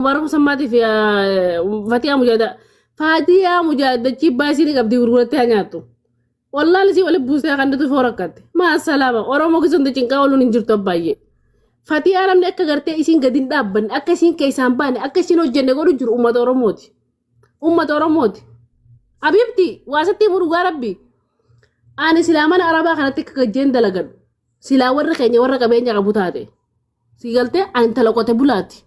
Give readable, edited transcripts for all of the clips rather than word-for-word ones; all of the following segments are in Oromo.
Mubaarak Musammaatii fi Fatiyaa Mujaahidaa. Fatiyaa Mujaahidachii baasii ni qabdi gurgurattee haa nyaattu. Wallaan isii walitti buustee kan nuti foora akkatte. Maa salaama Oromoo keessatti cinqaa ooluun hin jirtu abbaay'ee. Fatiyaa namni akka gartee isiin gadi hin dhaabbanne akka isiin keessaan baane akka isiin hojjenne godhu jiru uummata Oromooti. Uummata Oromooti. Abiibti waa sitti himu dhugaa rabbi. Ani silaa mana Arabaa kanatti akka gajjeen dalagadhu. Silaa warri keenya warra qabeenya qabu taate. Si galtee ani intala qote bulaati.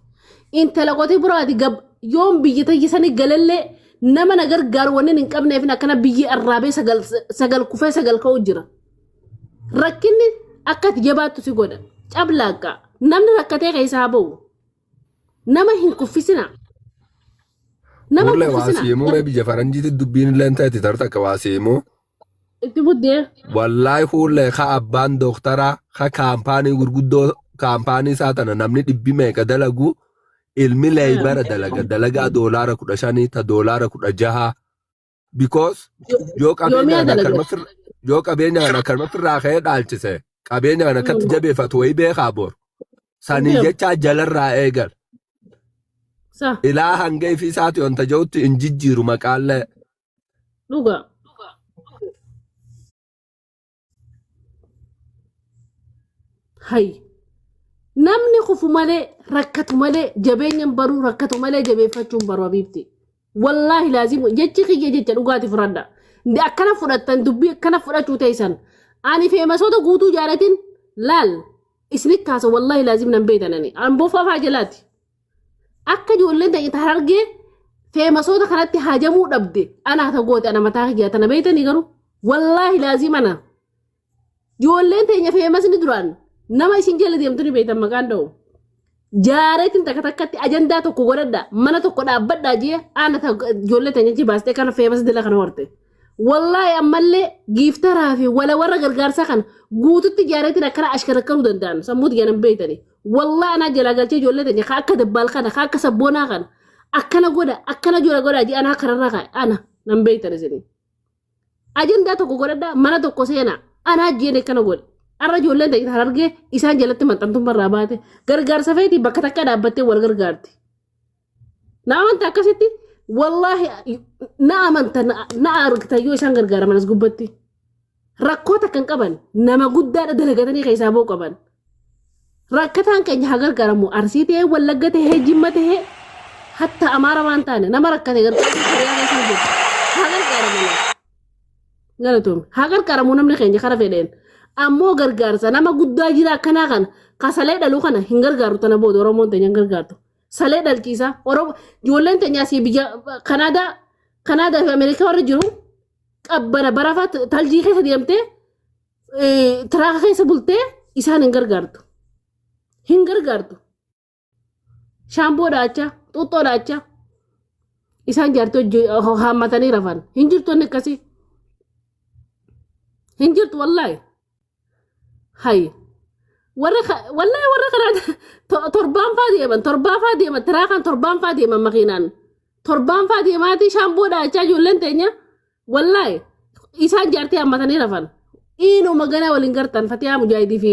Intala qote bulaati gab yoon biyya tayya sani galallee nama na gargaaru wanneen hin qabneef akkana biyyi arraabee sagal sagal kufee sagal ka'u jira. Rakkinni akka ati jabaattu si godha. Cablaaqqa. Namni rakkatee keessaa haa ba'u. Nama hin kuffisina. Nama hin Murlee waa kuffisina. siimuu mee biyya faranjiitti dubbiin illee ta'e tarta akka waa siimuu. Itti buddee. Wallaahi fuullee ka abbaan dooktaraa ka kaampaanii gurguddoo kaampaanii isaa tana namni dhibbi meeqa dalagu ilmi leeybara dalaga dalagaa $15 ta $16 because yoo qabeenya Yoomiyaa kana dalaga. akkanuma yoo qabeenya kana akkanuma firraa ka'ee dhaalchise qabeenya kana akkatti jabeeffatu wayii beekaa bor sanii jechaa jalarraa eegal Sa ilaa hanga ifii isaati wanta ja'utti hin jijjiiru maqaallee. Dhuga. Hay. Namni kufu malee rakkatu malee jabeenya hin baruu rakkatu malee jabeeffachuu hin baru habiibti. Wallaahi laazim jechi kiyya jecha dhugaati fudhadha. Ndi akkana fudhattan dubbii akkana fudhachuu teessan. Ani feemasoota guutuu jaalatin laal isinit kaasa wallaahi laazim nan beektan ani. An bofa faa jalaati. Akka ijoolleen ta'e ta harargee feemasoota kanatti haajamuu dhabde anaa ta goote ana mataa kiyyaa tana beektanii garuu wallaahi laazim ana. Ijoolleen teenya feemasni duraan nama isin jala deemtu ni beektan maqaan dha'u. Jaareetiin takka takkatti ajandaa tokko godhadha mana tokko dhaabbadhaa jee ana ta ijoollee teenya achi baastee kana feemas dila kana horte. Wallaahi ammallee giiftaraa fi wala warra gargaarsaa kana guututti jaareetiin akkana ashkarakkaruu danda'an sammuu tiyya nan beektani. Wallaahi anaa jalaa galchee ijoollee teenya ka akka dabbaal kana ka akka sabboonaa kana akkana godha akkana jora godhaa jee anaa kararraa kaa'e ana nan beektan isinii. Ajandaa tokko godhadhaa mana tokko seenaa anaa jeen akkana godhe. Arra ijoolleen ta'e harargee isaan jalatti maxxantummaa irraa baate gargaarsa feetii bakka takka dhaabbattee wal gargaarti. Na amanta akkasitti wallaahi na amanta na argita yoo isaan gargaaraman as gubbatti. Rakkoo takka hin qaban nama guddaadha dalagatanii keessaa ba'u qaban. Rakkataan keenya haa gargaaramu Arsii ta'ee Wallagga ta'ee Jimma ta'ee hatta Amaara waan taane nama rakkate gargaaruu Kooriyaa keessa jiru haa gargaaramu. Galatoomi haa gargaaramu namni keenya kara fedheen ammoo gargaarsa nama guddaa jira akkanaa kana kasalee dhalu kana hin gargaaru tana booda Oromoon teenya hin gargaartu. Salee dhalchiisa Oromoo ijoolleen teenya asii biyya Kanaadaa Kanaadaa fi Ameerikaa warra jiru qabbana barafa taljii keessa deemtee tiraaka keessa bultee isaan hin gargaartu. Hin gargaartu. Shaamboo dhaachaa, xuuxxoo dhaachaa. Isaan jaartii hojii haammatanii rafan. Hin jirtu inni akkasii. Hin jirtu wallaahi. Hayi. Warra wallaahi warra kanaa torbaan faa deeman torbaa faa deeman tiraakaan torbaan faa deeman makiinaan. Torbaan faa deemaatii shaamboo dhaachaa ijoolleen teenya. Wallaahi isaan jaartii hammatanii rafan. Inuma ganaa waliin gartan Fatiyaa Mujaahidii fi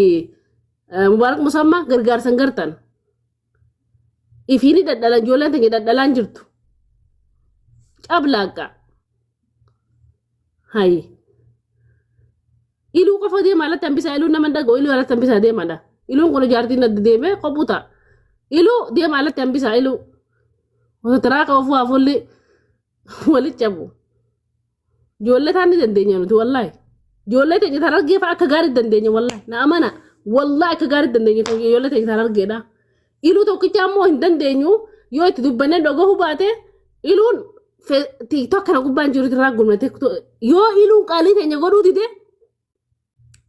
Mubaarak Musammaa gargaarsan gartan. Ifiini dhadhalan ijoolleen teenya dhadhalaan jirtu. Cablaaqqa. Hayi. Iluu qofa deema alatti hambisaa iluun nama hin dhaga'u iluu alatti hambisaa deemadha. Iluun kun jaartiin adda deemee qophuu ta'a. Iluu deema alatti hambisaa iluu. Osoo tiraaka ofuu hafuulli walitti cabu. Ijoollee taan ni dandeenya nuti wallaahi. Ijoollee teenya taan argee fa'a akka gaarii dandeenya wallaahi. Na amana wallaahi akka gaarii dandeenya ijoollee teenya taan argeedha. Iluu tokkicha ammoo hin dandeenyu yoo itti dubbannee dhagahuu baate iluun TikTok kana gubbaan jiru irraa gumna yoo iluun qaalii teenya godhuu dide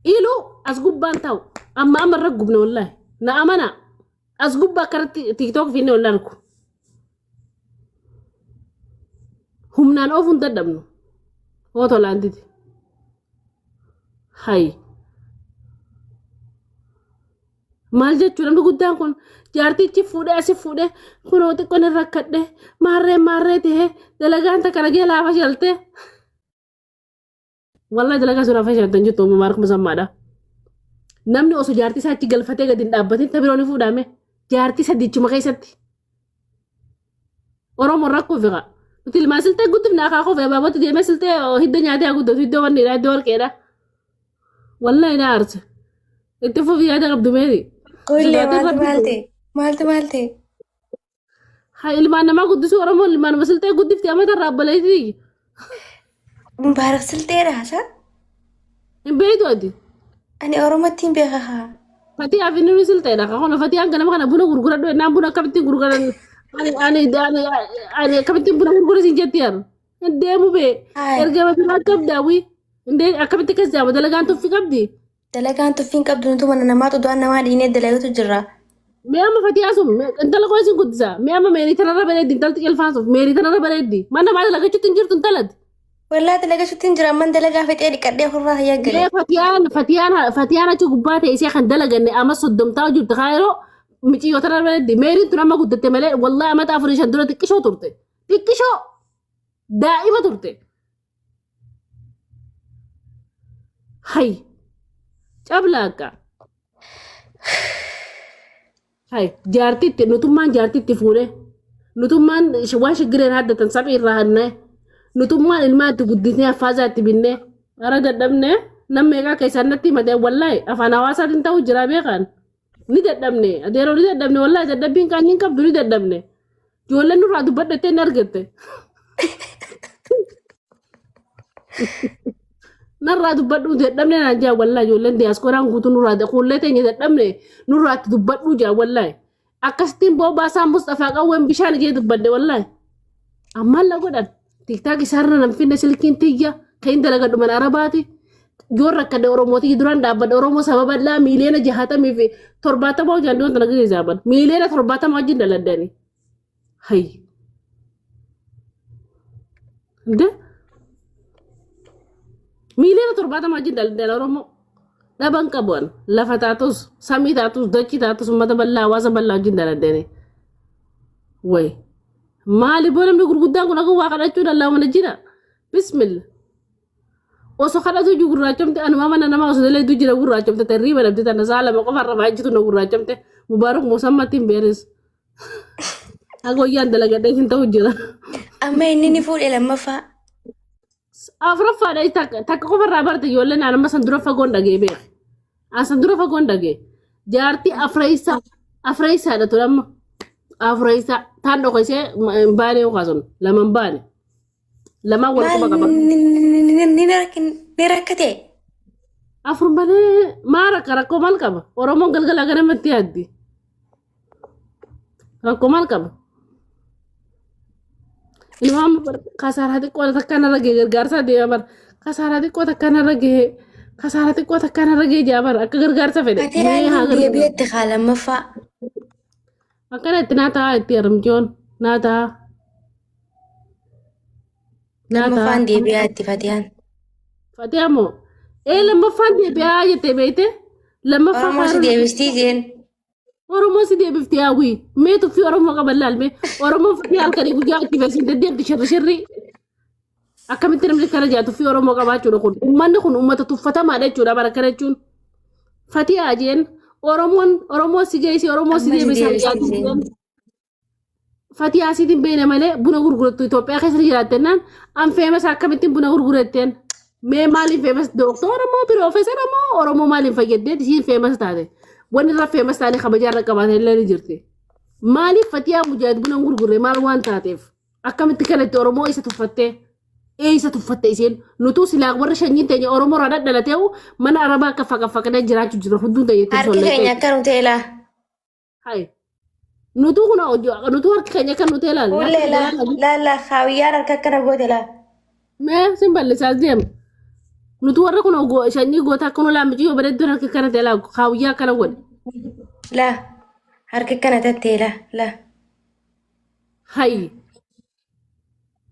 Iluu as gubbaan taa'u amma amma irra gubne wallaahi na amana as gubbaa akkanatti tiktok finne wal argu humnaan oofuun dadhabnu hoo tolaan dide hayi maal jechuu namni guddaan kun jaartichi fuudhee asi fuudhee kunoo xiqqoon irra rakkadhe maarree maarree tahee dalagaan takka nagee laafa shaltee. Wallahi dalagaa sun afaan shantan jirtu amma Mubaarak Musammaadha. Namni osoo jaartii isaa achi galfatee gadi hin dhaabbatin ta biroo ni fuudhaame. Jaartii sadiichuma keessatti. Oromoon rakkoo fiqa. Nuti ilmaan silxee guddifne akaakuu fi abaabootti deemee silxee hidda nyaatee haa guddatu iddoo wanniidha iddoo warqeedha. Wallahi na aarse. Itti fufi yaada qabdu meeti. Kullee Sodaatiin maaltu rabbi maal ta'e? Maaltu maal ta'e? Haa ilmaan namaa guddisuu Oromoon ilmaan nama silxee guddifti amata irraa obboleettii. Mubaarak silxeedha haasaa? Hin beektu ati. Ani Oromootti hin beeka haa. Fatii fi inni silxeedha. Kana fatii hanga nama kana buna gurguradhu jennaan buna akkamittiin gurguran ani ani ani ani akkamittiin buna gurgura siin jetti yaadu. Hin deemu bee. Haaya. Ergama biraa qabda wii. Hin akkamitti akkas jaama dalagaan tuffi qabdi. Dalagaan tuffiin qabdu nutu mana namaa xudaan namaa dhiinee dalagatu jirra. Mee amma fatii sun intala koo isin guddisa. Mee amma meerii tanarra bareeddi intalti qilfaan sun meerii tanarra bareeddi. Mana namaa dalagachuutti hin jirtu intalati. Wallaa dalagachuutti hin jira amman dalagaa fixee dhiqadhee ofirraa hayyaa gale. Mee fatiyaan fatiyaan fatiyaan achi gubbaa ta'e ishee kan dalaganne amma soddomtaa jirtu kaayiroo miciyyoo tanarra bareeddi. Meeriin tun amma guddatte malee wallaahi amata afurii shan dura xiqqishoo turte. Xiqqishoo daa'ima turte. Hay cablaaqqa. Hay jaartitti nutummaan jaartitti fuudhee nutummaan waan shiggireen haddatan saphii irraa hannee nutummaan ilmaan itti guddisnee affaazaa itti binnee ara dadhabnee nam meeqaa keessaan natti himatee wallaahi afaan hawaasaatiin ta'uu jira beekan ni dadhabne adeeroo ni dadhabne wallaahi dadhabbiin qaanyiin qabdu ni dadhabne ijoolleen nurraa dubbadhattee ni argatte. Narraa dubbadhuu dadhabne naan jaa wallaahi ijoolleen diyaasporaan guutuu nurraa kuullee teenya dadhabne nurraatti dubbadhuu jaa wallaahi. Akkasittiin boobaasaan Mustafaa qawween bishaan ijee dubbadde wallaahi. Ammaan la godhan tiktaak isaarra nan finne silkiin tiyya kan hin dalagadhu mana arabaati. Yoon rakkadhe Oromootii duraan dhaabbadhe Oromoo saba bal'aa miiliyoona 60 fi 70 hojii handhuun tana gadi zaaban miiliyoona 70 wajjin daladdani. Hayyi. De miiliyoona 70 wajjin daladdani Oromoo. Dhaban qabu lafa taatus samii taatus dachii taatus uummata bal'aa hawaasa bal'aa wajjin daladdani. Wayi. Maali boo namni gurguddaan kun akka waa kadhachuu danda'u mana jira. Bismillah. Osoo kadhatu iyyuu gurraachamte anuma mana namaa osoo dalayduu jira gurraachamte tarrii banamte tana sa'a lama qofa irra baay'achitu na gurraachamte Mubaarak Musammaatti hin beeres. Haga wayyaan dalagadhee hin ta'u jira. Amma inni ni fuudhe lammaffaa. Afuraffaadha takka takka qofa irraa barte ijoolleen aan amma san dura fagoon dhagee beek. Aan san dura fagoon dhagee. Jaartii afreessaa afreessaadha ture amma. Afreessaa taan dhokasee hin baane yookaan sun lama hin baane. Lamaan wal Maal quba qaba. ni rakkate? Afur malee maa rakka rakkoo maal qaba? Oromoon galgala ganamatti yaaddi. Rakkoo maal qaba? Ilmaan kasaaraa xiqqoo takka narra gahee gargaarsaa deema bara. Kasaaraa xiqqoo takka narra gahee kasaaraa xiqqoo takka narra gahee jaa bara akka gargaarsa fedhe. Mee haa Fatiraan gargaaru. deebi'etti kaa lammaffaa. Akkana itti naa ta'a itti haramjoon naa ta'a. Naa ta'a. Lammaffaan deebi'aa itti Fatiyaan. Fatiyaa moo? Ee lammaffaan deebi'aa jettee beekte? Lammaffaa Oromoo si faaruu deebistii jeen. Oromoo si deebifti hawwii. Mee tuffii Oromoo qaban laalme. Oromoon tuffii halkanii guyyaa itti fesiin deddeemti shirri shirri. Akkamitti namni kana jaa tuffii Oromoo qabaachuudha kun. Uummanni kun uummata tuffatamaadha jechuudha bara kana jechuun. Fatiyaa jeen Oromoon Oromoo si geessi Oromoo si Amma si deebisa deebistii jeen. Fatiyaa siit hin beekne malee buna gurgurattu Itoophiyaa keessa jiraattennaan an famous akkamittiin buna gurguratteen mee maaliin famous dooktora moo piroofeesara moo Oromoo maaliin fayyaddeet isiin famous taate wanni irra famous taane kabajaa irra qabaatan illee ni jirti. Maaliif Fatiyaa Mujaahid buna hin gurgurre maal waan taateef akkamitti kanatti Oromoo isa tuffattee eessa tuffatte isheen nutuu silaa warra shanyiin teenya Oromoo irraa dhadhalateewu mana arabaa akka faqafaqnee jiraachuu jira hunduu teenya itti Harki keenya solleeqee. akka nu ta'e laa. Hai. Nutuu kun nutuu harki keenya kan nuti ilaalu. Fuullee laa laa laa haawiyyaan harka akkana goote laa. Mee sin bal'isaas deema. Nutuu warra kun sanyii goota akka nu laamicii yoo bareedduun harka akkana ta'e laa kaawuyyaa akkana godhe. Laa harka akkana tattee laa laa. Hai.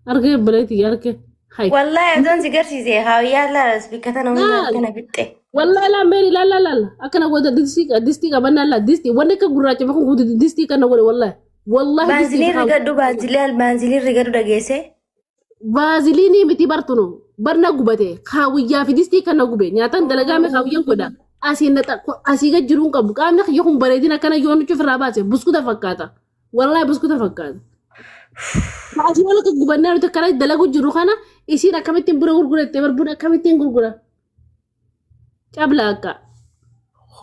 Argee bareetii argee. Hai. Wallaahi otoon si garsiise haawiyyaan laa bikka tana hunda Laal. akkana fixxe. Wallahi laa meeri laal laal laal akkana goota distii distii qabannaa laal distii wanni akka gurraacha kun guutu distii kana godhe wallahi. Wallahi distii Baanziliin rigadhu baanziliin baanziliin rigadhu dhageesse. Vaaziliinii miti bartunu barna gubate kaawuyyaa fi distii kana gube nyaatan dalagaa mee kaawuyyaan godha asii naxa asii gad jiruun qabu qaamni kiyya kun bareedina akkana yoo nuti ofirraa baase buskuta fakkaata wallahi buskuta fakkaata. Asii ol akka gubannaa nuti akkana dalagu jiru kana isiin akkamittiin buna gurguratte bar buna akkamittiin gurgura? Cabla akka.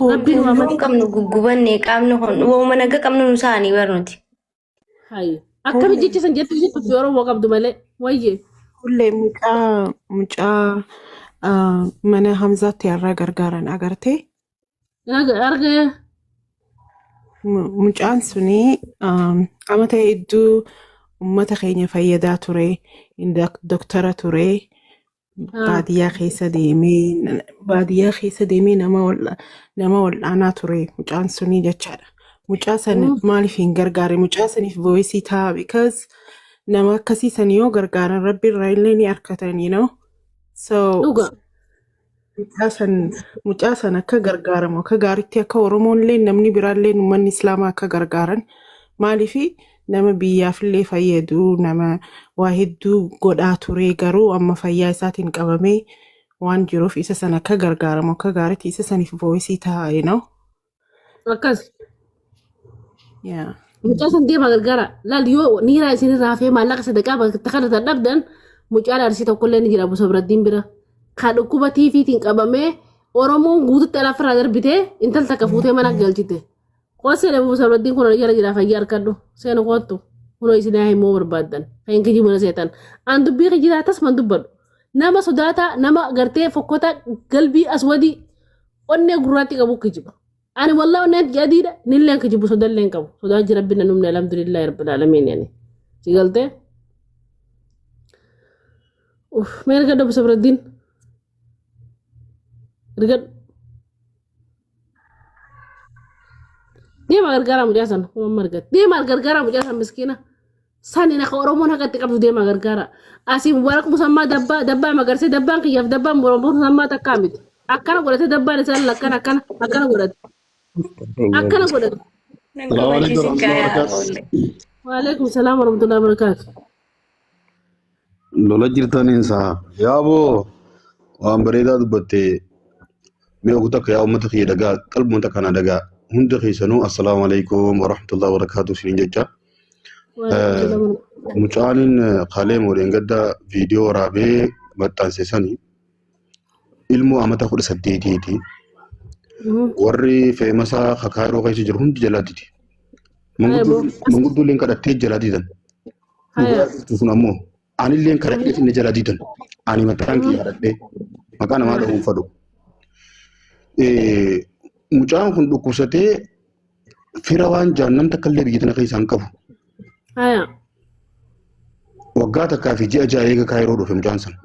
Rabbiin waa Waan malee. qabnu guggubanne qaamni kun waanuma naga qabnu nu saanii bar nuti. Hayi. Akkami jecha san jettu jettu fi Oromoo qabdu malee. Wayye. Hullee mucaa mucaa mana Hamzaatti har'a gargaaran agartee Arga. Mucaan suni amata hedduu uummata keenya fayyadaa ture, doktara ture, baadiyyaa keessa deemee nama wal'aanaa ture mucaan suni jechaadha. Mucaa san maaliif hin gargaare? Mucaa saniif voice ta'a because nama akkasii san yoo gargaaran Rabbi irraa illee ni argatan. So Dhuga. mucaa san akka gargaaramu akka gaariitti akka Oromoon illee namni biraallee uummanni Islaamaa akka gargaaran maaliifi nama biyyaafillee fayyadu nama waa hedduu godhaa ture garuu amma fayyaa isaatiin qabamee waan jiruuf isa san akka gargaaramu akka gaariitti isa saniif voice ta'a. Akkas. Yeah. Mucaa san deemaa gargaara. Laal yoo niiraa isin irraa hafee maallaqa sadaqaa bakka kadhatan dhabdan mucaan Arsii tokkollee ni jira Abu Sabraddiin bira. Kan dhukkuba tiifiitiin qabamee Oromoon guututti alaafirraa darbitee intal takka fuutee mana galchite. Qooseen Abu Sabraddiin kun jala jira fayyaa harkadhu. Seenu kottu. Kunoo isin haa himuu barbaaddan. Kan kijibu na seetan. An dubbii kijiraa tasman dubbadhu. Nama sodaataa nama gartee fokkota galbii aswadii onnee gurraatti qabu kijiba. Ani wallah onneen adiidha nilleen kijibu sodallee hin qabu. Sodaa jira rabbi na numne alhamdulillahi rabbil alamin yani. Si galtee? Uff, mee erga Abu Sabraddiin. Erga deema gargaaraa mucaa sana kuma argate. Deema gargaaraa mucaa sana miskiina. Sani naka Oromoon haqatti qabdu deema gargaara. Asii Mubarak Musammaa dabbaa dabbaa magarsee dabbaan kiyyaaf dabbaan Oromoon Musammaa takkaa miti. Akkana godhate dabbaan isaan akkana akkana akkana godhate. Akkana godhate. Nan السلام عليكم kabachiisin ورحمة الله kaayaa وبركاته. oolle. Waalaikum salaam warahmatullahi wabarakatuh. Lola jirtaniin saa yaaboo waan bareedaa dubbatte. Mee ogu takka yaa uummata kiyya dhagaa, qalbuma takka na dhagaa hunda keessanuu. Assalaamu alaikum warahmatullahi wabarakaatu isiniin jecha. Waalaikum salaam. Mucaanin kalee moodeen gadda viidiyoo waraabee maxxanse sani ilmoo amata 18ti. Warri feemasaa kakaayiroo keessa jiru hundi jalaatiti. Manguddoolleen kadhattee jalaa didan. Dhugaa jirtu sun ammoo anilleen kadhadhee finne jalaa didan. Ani mataan kiyya kadhadhee maqaa namaa dha'uun fadhu. Mucaan kun dhukkubsatee fira waan jaan takka illee biyya tana keessaa hin qabu. Waggaa takkaa fi ji'a 6 eega Kaayiroo dhufe mucaan sana.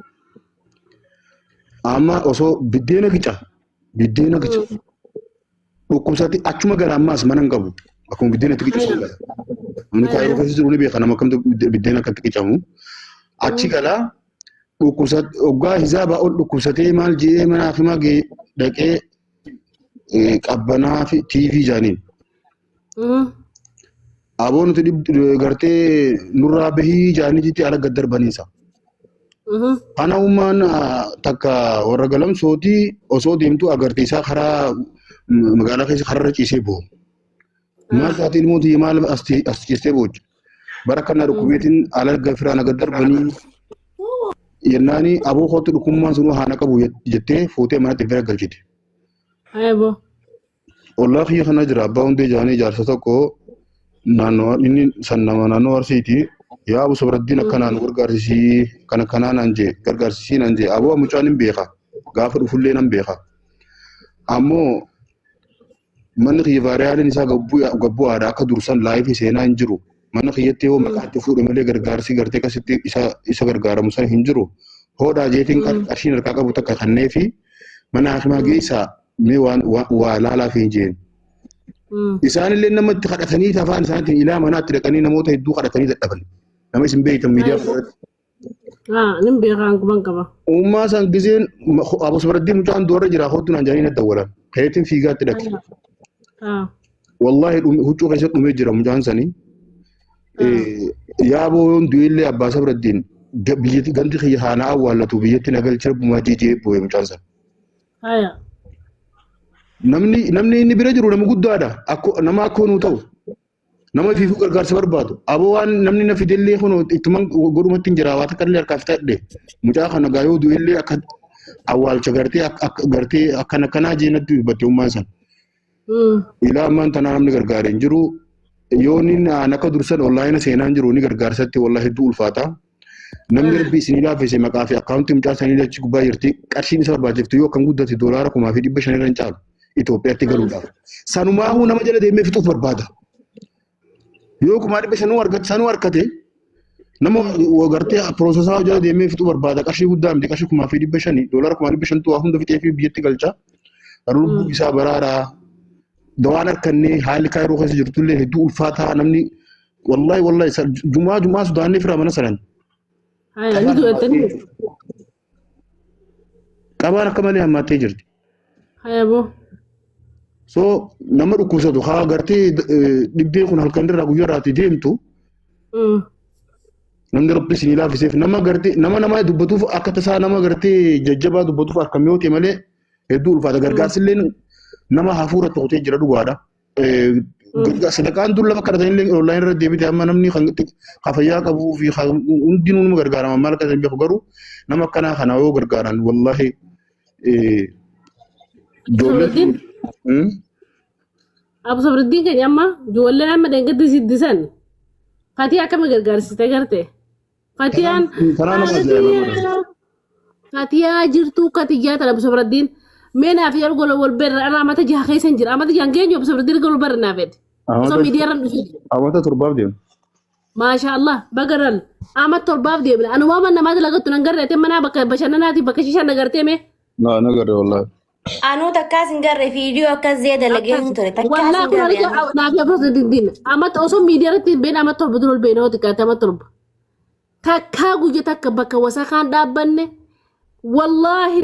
Amma osoo biddeena gica biddeena gica dhukkubsatee achuma gara ammaas mana hin qabu. Akkuma biddeena itti qicu gala. Namni Kaayiroo keessa jiru ni beeka nama akkamtu biddeena akkatti qicamu. Achi galaa dhukkubsatee waggaa hizaabaa ol dhukkubsatee maal jedhee mana hakimaa dhaqee qabbanaa fi tiivii jaaniin. Aboo nuti gartee nurraa bahii jaaniititti ala gad darbaniisa. Kana uumaan takka warra galamsootii osoo deemtu agartee isaa karaa magaalaa keessa kararra ciisee boo'u. Maal taatee ilmoo tiyya maal as ciistee boo'u? Bara kana dhukkubeetiin ala firaan gad darbanii yennaani aboo kootu dhukkubummaan sunuu haana qabu jettee fuutee manatti bira galchite. Aybo. Ollaa kiyya kana jira abbaa hundee jaanii jaarsa tokko naannoo inni san nama naannoo Arsiiti. Yaa Abu Sabraddiin akkanaan gargaarsisii kana kanaa naan jee gargaarsisii naan jee aboo mucaan hin beeka gaafa dhufullee nan beeka. Ammoo manni kiyya vaariyaaliin isaa gabbu'aadha akka dursan laayifii seenaa hin jiru. Mana kiyyatti yoo maqaa itti fuudhe malee gargaarsi gartee akkasitti isa gargaaramu san hin jiru. Hoodhaa jeetiin qarshiin harkaa qabu takka kanneefi mana hakimaa geessaa mee waan waa laalaa fi hin jeen. Isaanillee nama itti kadhatanii afaan isaaniitiin ilaa manaatti dhaqanii namoota hedduu kadhatanii dadhaban. Nama isin beektan miidiyaa irratti. Nin beekaan kuban qaba. Uummaa san giseen Abu Sabraddiin mucaan du'arra jira kootu naan jedhanii na dawwalan. Keetiin fiigaatti dhaqe. Wallaahi huccuu keessatti dhumee jira mucaan sanii. Yaaboo yoon du'ellee abbaa Sabraddiin biyyatti gandi kiyya haana awwaallatu biyyatti na galcha rabbumaa jeejee boo'e mucaan sana. Namni inni bira jiru nama guddaadha. Nama akkoo nuu ta'u. Nama ifiifuu gargaarsa barbaadu. Aboo waan namni na fidellee kun ittuman godhumatti hin jira waa takka illee harkaa fixadhe. Mucaa kana gaa yoo du'ellee akka awwaalcha gartee akka gartee akkana akkanaa jee natti dubbatte ummaan san. Ilaa ammaan tanaa namni gargaare hin jiru. Yoo inni aan akka dursan onlaayina seenaa hin jiru ni gargaarsatti wallahi hedduu ulfaata. Namni rabbi isinii laaffise maqaa fi akkaawuntii mucaa sanii achi gubbaa jirti. Qarshiin isa barbaachiftu yoo akkam guddate doolaara 2500 irra hin caalu Itoophiyaatti galuudhaaf. Sanumaahuu nama jala deemee fixuuf barbaada. Yoo 500,000 argate sanuu argate nama gartee piroosesaa jala deemee fixuu barbaada. Qarshii guddaa miti qarshii 5,500 doolaara 500,000tu waa hunda fixee fi biyyatti galcha. Lubbuu isaa baraaraa. Dawaan harkannee haalli kaayiroo keessa jirtullee hedduu ulfaataa namni wallahi wallahi jumaa jumaa sodaannee fira mana sanan. Haya, ni du'attanii. Qabaan akka malee hammaattee jirti. Haya boo. So nama dhukkubsatu haa gartee dhibdeen kun halkan irraa guyyaa irraatti deemtu namni rabbi isinii laaffiseef nama gartee nama nama dubbatuuf akka tasaa nama gartee jajjabaa dubbatuuf harkam yoo ta'e malee hedduu ulfaata. Gargaarsi illee nama hafuura tokkotee jira dhugaadha. Sadaqaan dur lafa kadhatan illee online irra deebite amma namni kan fayyaa qabuu fi hundinuu nama gargaarama maal akka ta'e beeku garuu nama akkanaa kana yoo gargaaran wallahi ijoolleen Sabraddiin. Abu Sabraddiin keenya amma ijoolleen amma dheengaddi siddisan Fatii akkami gargaarsiste garte? Fatiyaan Karaa nama ajaa'iba. Fatiyaa jirtuu katiyyaa tana Abu Sabraddiin mee naaf yeroo gola wal berra irraa amata jaha keessa hin jira amata jaha geenyu Abu Sabraddiin gola berra naaf fedhe. Osoo miidiyaa irra dhufe. Amata 7f deema. Maasha Allah bagaral ama 7f deemna anumaa mana namaa dalagattu nan garreete manaa bakka bashannanaatiif bakka shishaan nagartee mee. Na na garre wallahi. Anuu takkaas hin garre viidiyoo akkas zee dalagee hin ture. Takkaas Wallaa hin kun garre. arga naaf yaa furte dindin amata osoo miidiyaa irratti hin beekne ama 7 dura ol beekne hoo xiqqaate ama 7. Takkaa guyya takka bakka wasakaan dhaabbanne wallaahi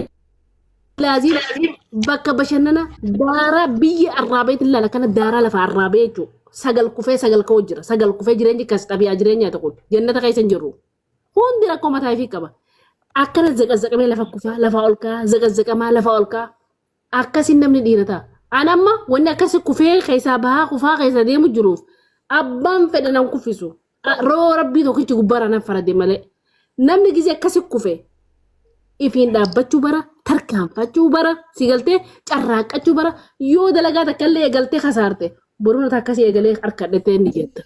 laaziim bakka bashannana daaraa biyya arraabeetti ilaala kana daaraa lafa arraabee jechuudha. Sagal kufee sagal ka'uu jira. Sagal kufee jireenyi kas xabi'aa jireenyaa tokko jannata keessa hin jirru. Hundi rakkoo mataa ifii qaba. Akkana zaqazzaqamee lafa kufaa lafa ol ka'a zaqazzaqamaa lafa ol ka'a. Akkasiin namni dhiira ta'a. An amma wanni akkasi kufee keessaa bahaa kufaa keessa deemu jiruuf abbaan fedhe nan kuffisu. Roo rabbii tokkichi gubbaarra nan farade malee. Namni gizee akkasi kufe ifiin dhaabbachuu bara tarkaanfachuu bara si galtee carraaqqachuu bara yoo dalagaa takka illee eegaltee kasaarte boruna akkasii eegalee harkadhettee inni jetta.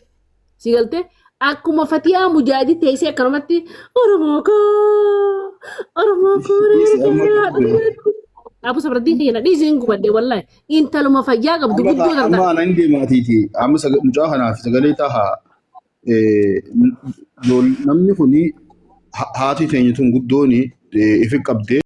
Si galtee akkuma Fatiyaa Mujaahidii teessee akkanumatti Oromoo koo Oromoo koo Abu Sabraddiin kiyya na dhiisee hin gubadhe wallahi intaluma fayyaa qabdu Amma guddoo amma tanta. ana hin deemaatiiti. Amma mucaa kanaaf sagalee taha. Namni kuni haati teenya tun guddooni ifi qabdee.